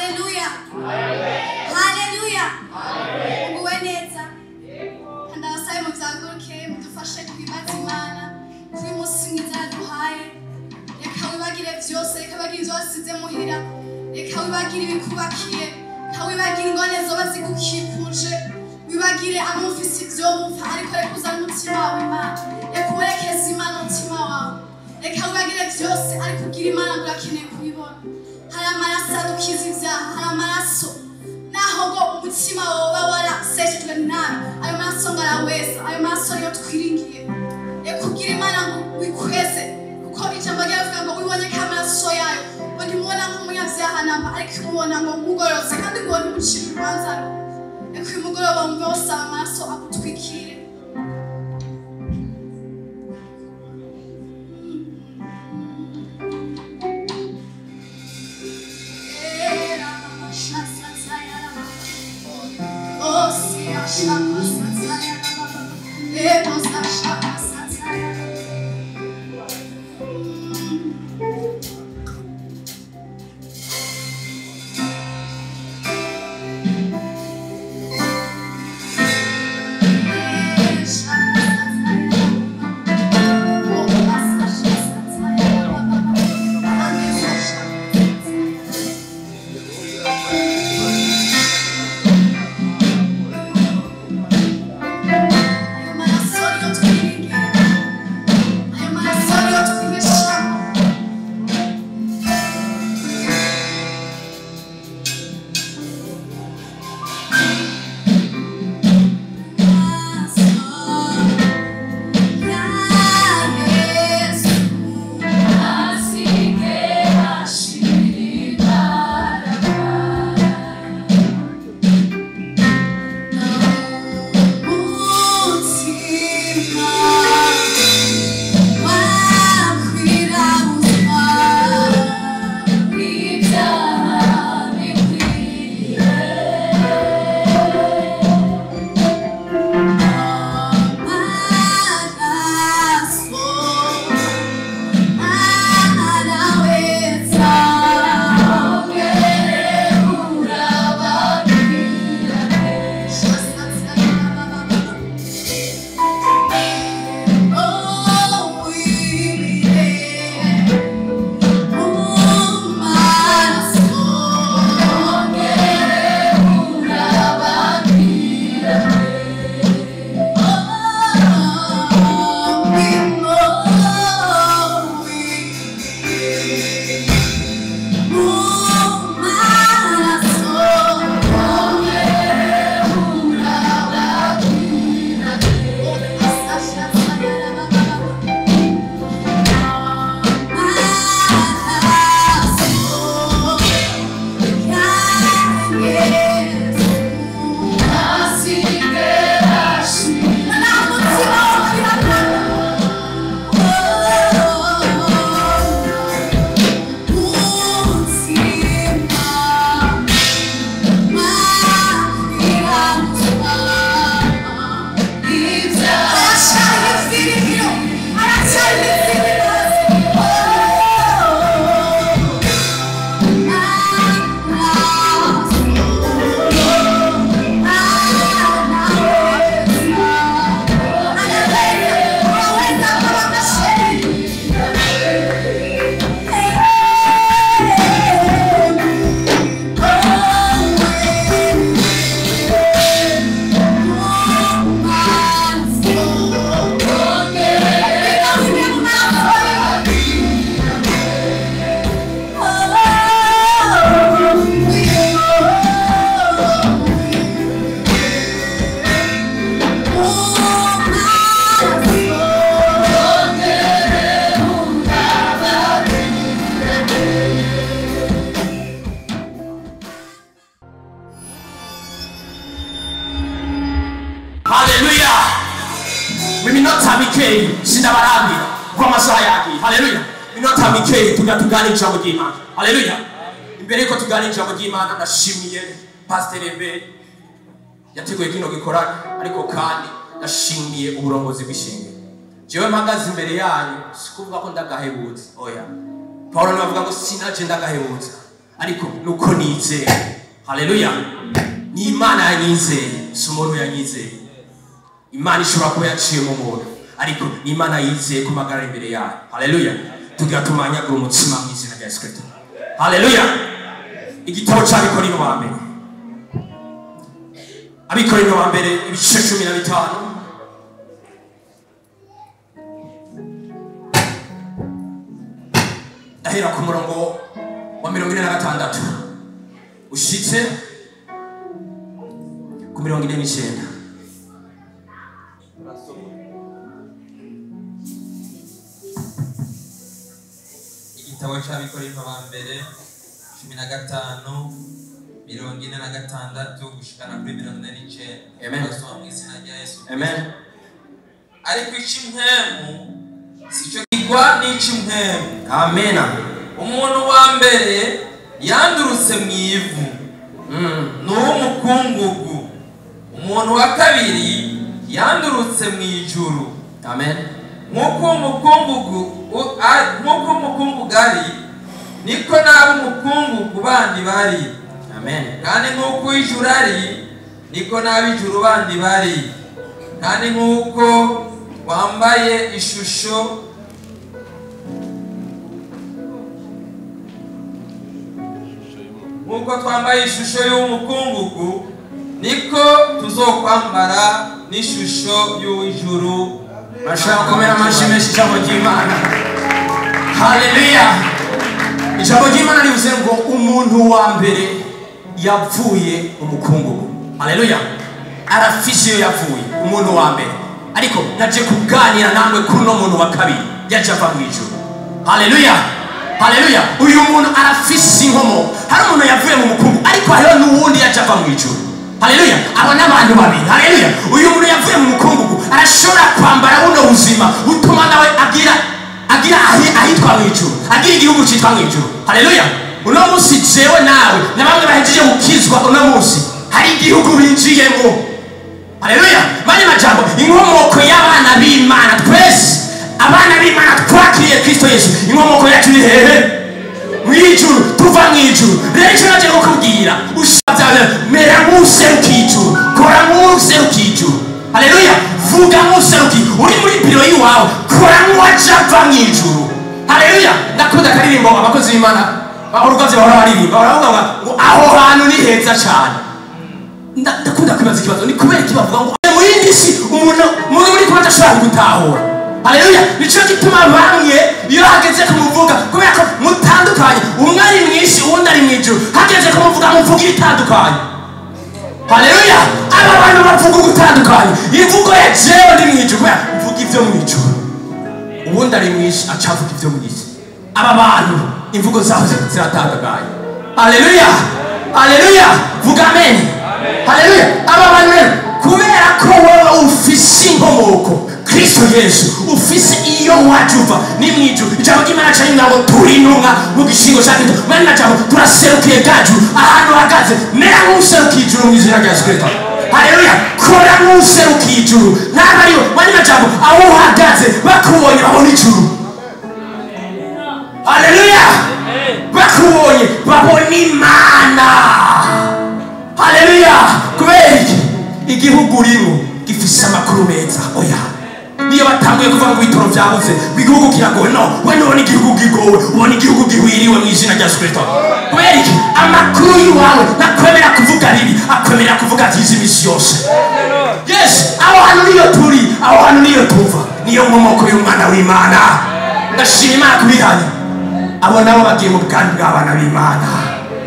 Haleluya. Haleluya. Muguwe neza. Kandi abasabe muvyaguruke mudufashe twibaze Imana kuri uyu munsi mwiza yaduhaye. Reka wibagire vyose, reka wibagire ivyo wasize muhira, reka wibagire ibikubakiye, reka wibagire ingorane zoba zigukikuje, wibagire abo mufise ivyo mupfa, ariko reka uzane umutima wawe Imana, reka uwerekeze Imana umutima wawe, reka wibagire vyose ariko ubwire Imana ngo urakeneye kubibona. Hari amaraso adukiza ivyaha, hari amaraso naho ngo umutima woba waraseshejwe nabi, ayo maraso ngo araweza, ayo maraso niyo twiringiye. Reka ubwire Imana ngo wikweze, kuko ijambo ryavuga ngo wibonye ko amaraso yayo ngo ntimubona nk'umunyavyaha namba, ariko imubona ngo mugororotse kandi ngo ntimucire urubanza. Reka uyu mugoroba wumve wosaba amaraso agutwikire. Sindabarambira kuko amasaha yagiye. Haleluya. Minota mikeyi tugana ijambo ry'Imana. Haleluya. Imbere yuko tugana ijambo ry'Imana, ndashimiye Pastor Embe yateguye kino gikorane, ariko kandi ndashimiye uburongozi bw'ishengero. Jewe mpagaze imbere yanyu sikuvuga ko ndagahebutse, oya. Paulo niwe avuga ngo sinaje ndagahebutse, Ariko nuko nizeye. Haleluya. Ni Imana yanyizeye, si umuntu yanyizeye. Imana ishobora kuba yaciye mu muntu, ariko ni Imana yizeye ko mpagarara imbere yayo. Haleluya. Tugira tumanyagura umutsima mu izina rya Yesu Kristo. Haleluya. Igitabo c'Abikorino ba mbere. Abikorino ba mbere ibice 15. Ndahera ku murongo wa 46 ushitse ku 49. Igitabo c'Abikorino ba mbere 15 46 gushikana kuri 49. Amen. Turasoma mu izina rya Yesu. Amen. Ariko ic'impwemu sico kigwa n'ic'impwemu. Amen. Umuntu wa mbere yandurutse mu ivu, ni uw'umukungugu. Umuntu wa kabiri yandurutse mu ijuru. Amen. Nk'uko umukungugu ari, niko n'ab'umukungugu bandi bari. Amen. Kandi nk'uko ijuru ari, niko n'ab'ijuru bandi bari. Kandi nk'uko wambaye ishusho nk'uko twambaye ishusho y'umukungugu, niko tuzokwambara n'ishusho y'ijuru. Bashaka komera amashyi menshi ijambo ry'Imana. Haleluya. Ijambo ry'Imana rivuze ngo umuntu wa mbere yapfuye umukungugu. Haleluya. Arafise iyo yapfuye umuntu wa mbere. Ariko naje kuganira namwe kuri uno muntu wa kabiri yaje ava mu ijuru. Haleluya. Haleluya. Uyu muntu arafise inkomoko. Hari umuntu yavuye mu mukungugu, ariko hariho n'uwundi yaje ava mu ijuru. Haleluya. Abo n'abantu babiri. Haleluya. Uyu muntu yavuye mu mukungugu arashobora kwambara buno buzima butuma nawe agira ahitwa mu ijuru, agira igihugu citwa mu ijuru. Haleluya. Uno munsi jewe nawe na bamwe bahejeje gukizwa, uno munsi hari igihugu binjiyemo. Haleluya. Mani majambo, inkomoko y'abana b'Imana, twese abana b'Imana twakiriye Kristo Yesu, inkomoko yacu ni hehe? Mu ijuru. Tuva mu ijuru. Rero icyo naje kukubwira, ushavya mera nk'userukiye ijuru, kora nk'userukiye ijuru. Haleluya. Vuga nk'userukiye, uri muri biro y'iwawe, kora nk'uwaje ava mu ijuru. Haleluya. Ndakunda akaririmbo abakozi b'Imana bahora bahora baririmba, baravuga ngo aho hantu ni heza cyane. Ndakunda kwibaza ikibazo, ni kubera iki bavuga ngo mu yindi si umuntu muri kuba adashobora gutahura. Haleluya. Nico gituma bamwe iyo hageze kumuvuga, kubera ko mutandukanye, umwe ari mu isi uwundi ari mu ijuru, hageze kumuvuga muvuga ibitandukanye. Haleluya. Aba bantu bavuga ugutandukanye, imvugo ya jewe ndi mu ijuru, kubera mvuga ivyo mu ijuru, uwundi ari mu isi aca avuga ivyo mu isi. Aba bantu imvugo zabo ziratandukanye. Haleluya. Haleluya. Vuga amen. Haleluya. Aba bantu rero kubera ko wowe ufise inkomoko Kristo Yesu, ufise iyo wajuva ni mu ijuru. Ijambo ry'Imana ca ngo turi intumwa mu gishingo ca Kristo. Mani majambo, turaserukiye bwacu ahantu hagaze, mera nk'userukiye ijuru mu izina rya Yesu Kristo. Haleluya. Kora nk'userukiye ijuru, ntabwo ariyo. Mani majambo, aho uhagaze bakubonye babona ijuru. Haleluya. Bakubonye babona Imana. Haleluya. Kubera iki? Igihugu urimo gifise amakuru meza. Oya, niyo batanguye kuvuga ngo ibitoro byabuze, igihugu kiragowe, no we nubona igihugu gigowe, ubona igihugu gihwiriwe mu izina rya Yesu Kristo. Kubera iki? Amakuru y'iwawe ntakwemera kuvuga ribi, akwemera kuvuga byiza iminsi yose. Yes, aho hantu niyo turi, aho hantu niyo tuva, niyo nkomoko y'umwana w'Imana. Ndashima Imana kubihanya. Abo nabo bagiye mu bwami bw'abana b'Imana.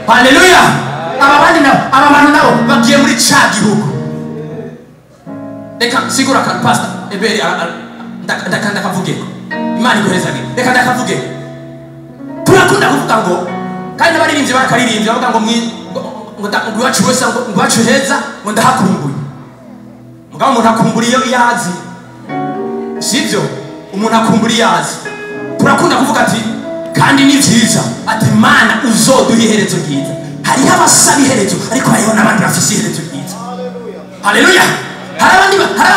Haleluya. Aba bandi nabo, aba bantu nabo bagiye muri ca gihugu. Reka sigura akantu pastor Eberi ndakavugeko. Imana iguhezage. Reka ndakavugeko. Turakunda kuvuga ngo kandi n'abaririmbyi bakaririmbye bavuga ngo ngo iwacu wese ngo iwacu heza ngo ndahakumbuye. Mugabo umuntu akumbura iyo yazi. Sivyo? Umuntu akumbura iyo azi. Turakunda kuvuga ati kandi ni vyiza ati Mana uzoduha iherezo ryiza. Hariho abasaba iherezo ariko hariho n'abandi bafise iherezo ryiza. Haleluya. Hari abandi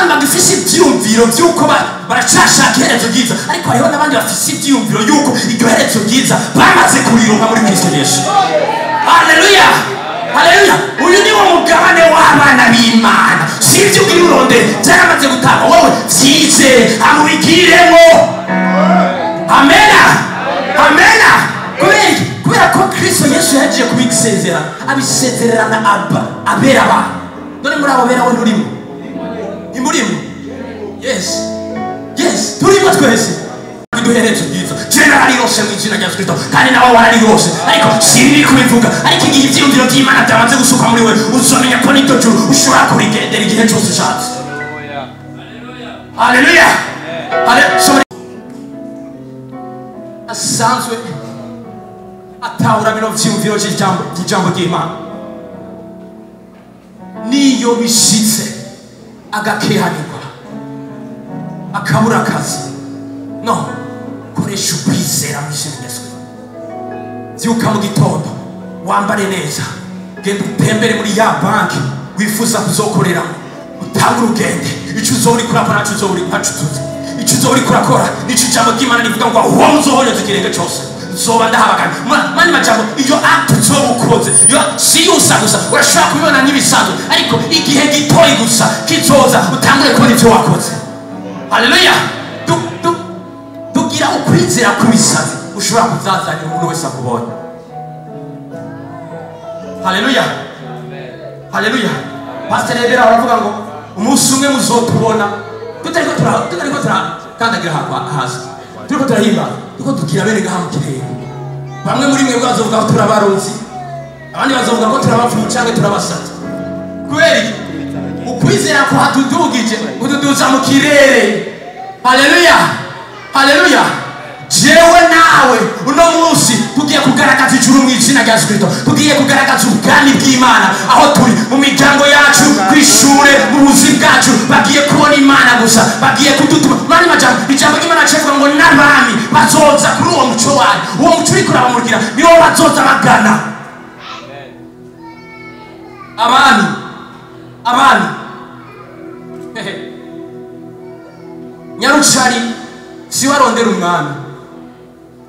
bagifise ivyiyumviro vy'uko baracashaka iherezo ryiza, ariko hariho n'abandi bafise ivyiyumviro y'uko iryo herezo ryiza bamaze kurironka muri Kristo Yesu. Haleluya, haleluya. Uyu ni wo mugabane w'abana b'Imana. Si ibyo ugira urondera, byaramaze gutangwa, wowe vyizere amubigiremo. Amena, amena. Kubera iki? Kubera ko Kristo Yesu yagiye kubisezera, abisezererana aba abera abantu. None muri abo bera we nturimo? Ntimurimo? Yes, yes, turimo twese. Duheretse ubwiza generali yose mu izina rya Yesu Kristo, kandi nawe warariyose. Ariko si bibi kubivuga, ariko igihe ivyiyumviro vy'Imana byamaze gusukwa muri we, uzomenya ko n'iryo juru ushobora kurigendera igihe cyose ushatse. Haleluya. Haleluya. Asanzwe atahura bino vyiyumviro vy'ijambo ry'Imana, niyo bishitse agakehanirwa akabura akazi, no koresha ukwizera mu izina rya Yesu. Vyuka mu gitondo, wambare neza, genda utembere muri ya banki wifuza kuzokoreramo, utange urugende. Ico uzoba uriko urakora naco uzoba uriko ntaco utuzi. Ico uzoba uriko urakora nico ijambo ry'Imana rivuga ngo aho uzohonyeza ikirenge cose nzoba ndahabagana. Mani majambo, iyo act uzoba ukoze, iyo si yusa gusa, urashobora kubibona nk'ibisanzwe, ariko igihe gitoyi gusa kizoza utangure kubona ivyo wakoze. Haleluya. Tugira ukwizera kw'ibisazi ushobora kuzazanira umuntu wese akubonye. Haleluya, haleluya. Pastor Ebera aravuga ngo umunsi umwe muzotubona tutariko turakandagira hasi, turiko turahimba, turiko tugira bene ngaha mu kirere. Bamwe muri mwe bazovuga ko turabarozi, abandi bazovuga ko turabapfuye canke turabasatse. Kubera iki? Ukwizera ko hatudugije, kududuza mu kirere. Haleluya, haleluya. Jewe nawe uno munsi tugiye kugaragaza ijuru mu izina rya Yesu Kristo, tugiye kugaragaza ubwami bw'Imana aho turi, mu miryango yacu, kw'ishure, mu buzi bwacu. Bagiye kubona Imana gusa, bagiye kudutuma. Mani majambo, ijambo ry'Imana rivuga ngo n'abami bazoza kuri uwo muco wayo. Uwo muco uriko urabamurikira niwo bazoza bagana. Abami, abami. Nyarucari si warondera umwami.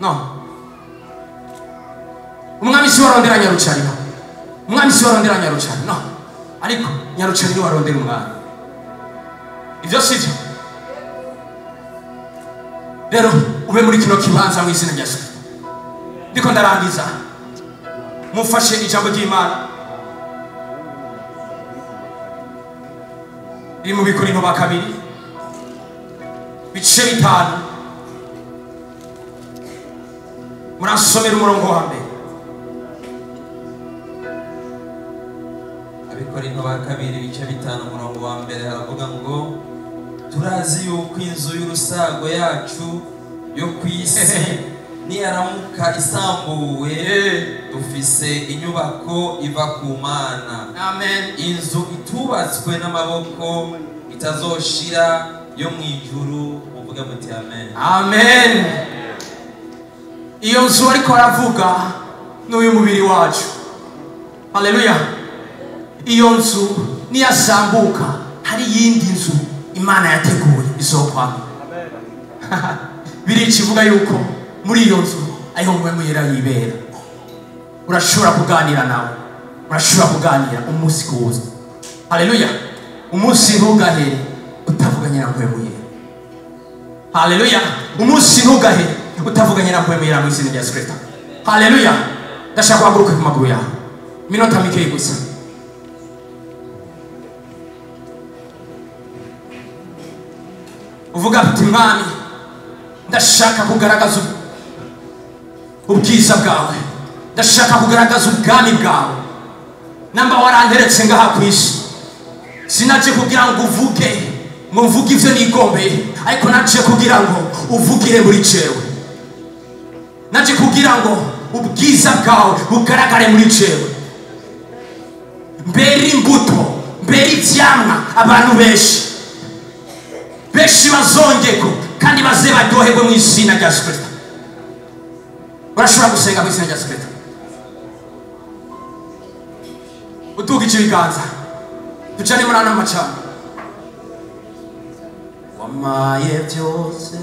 No, umwami si warondera Nyarucari. No, umwami si warondera Nyarucari. No, ariko Nyarucari ni warondera umwami. Ivyo si vyo? Rero ube muri kino kibanza mu izina rya Yesu. Ndiko ndarangiza, mufashe ijambo ry'Imana riri mu Bikorinto ba kabiri bice 5, murasomera umurongo wa mbere. Abikorinto ba kabiri bice 5 umurongo wa mbere haravuga ngo turazi yuko inzu y'urusago yacu yo kw'isi niyaramuka isambuwe, dufise inyubako iva ku Mana. Amen. Inzu itubatswe n'amaboko itazoshira yo mu ijuru. Muvuge muti amen. Amen. Iyo nzu ariko aravuga n'uyu mubiri wacu. Haleluya. Iyo nzu niyasambuka, hari yindi nzu Imana yateguye izokwama. Birica ivuga yuko muri iyo nzu ariho Mpwemu Yera yibera. Urashobora kuganira nawe, urashobora kuganira umunsi ku wundi. Haleluya. Umunsi ntugahere utavuganye na Mpwemu Yera. Haleluya. Umunsi ntugahere utavuganye na Mpwemu Yera mu izina rya Yesu Kristo. Haleluya. Ndashaka guhaguruka ku maguru yawe minota mikeyi gusa. Uvuga uti Mwami, ndashaka kugaragaza ubwiza bwawe, ndashaka kugaragaza ubwami bwawe. Namba waranteretse ngaha ku isi, sinaje kugira ngo uvuge ngo mvuge ivyo nigombeye, ariko naje kugira ngo uvugire muri jewe. Naje kugira ngo ubwiza bwawe bugaragare muri jewe. Mbere imbuto, mbere ivyamwa abantu benshi benshi bazongeko kandi baze baryoherwe mu izina rya Yesu Kristo. Urashobora gusenga mu izina rya Yesu Kristo utugije ibiganza, tucane muri ano macamo. Wamaye byose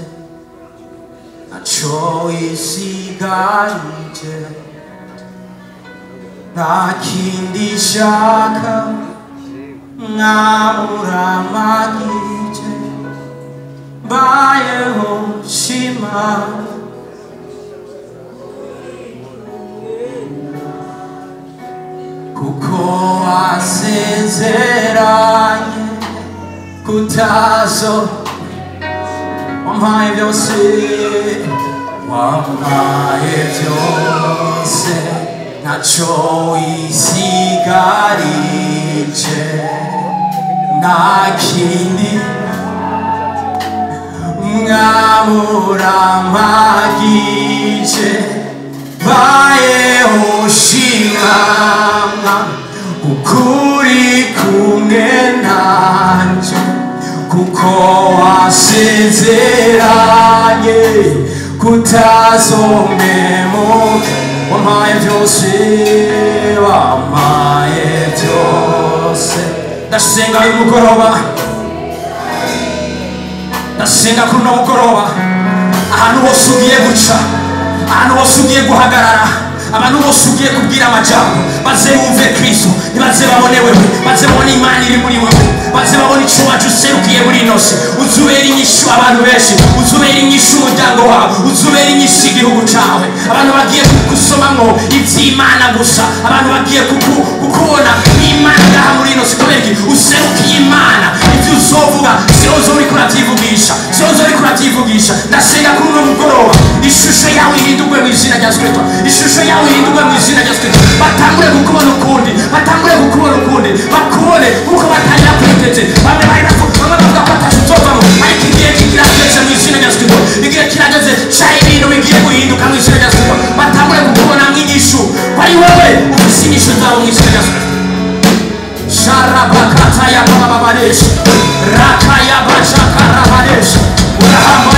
ntaco isigarije, Nta kindi nshaka mwamuramagije mbayeho nshima kuko wasezeranye kutazo wampaye byose wampaye byose ntacyo isigarije nta kindi mwamuramagije mbayeho nshima ukuri kumwe nanje kuko wasezeranye kutazompemuka wampaye byose wampaye byose. Ndasenga uyu mugoroba, ndasenga kuri uno mugoroba, ahantu hose ugiye guca, ahantu hose ugiye guhagarara, abantu bose ugiye kubwira amajambo, baze bumve Kristo, ntibaze babone wewe, baze babone Imana iri muri wewe, baze babone ico wacu userukiye muri ino si. Uzubera inyishu abantu benshi, uzubera inyishu umuryango wawe, uzubera inyishu igihugu cawe. Abantu bagiye kugusomamwo ivy'Imana gusa, abantu bagiye kukubona Imana ngaha muri ino si. Kubera iki? Userukiye Imana. Ivyo uzovuga siho uzoriko uravyivugisha, siho uzoriko uravyivugisha. Ndasenga kuri uno mugoroba ishusho yawe ihindurwe mu izina rya Yesu Kristo, ishusho yawe ihindurwe mu izina rya Yesu Kristo. Batangure kukubona ukundi, batangure kukubona ukundi, bakubone kuko batangira kwiteze. Bamwe bari bamwe bavuga ko atacu uzovamo, ariko igihe kirageze mu izina rya Yesu Kristo, igihe kirageze ca ibintu bigiye guhinduka mu izina rya Yesu Kristo. Batangure kukubona nk'inyishu, ko ari wowe ufise inyishu zawe mu izina rya Yesu Kristo. Sharabakata ya bababadesh, rakaya bachakarabadesh, urahambaye.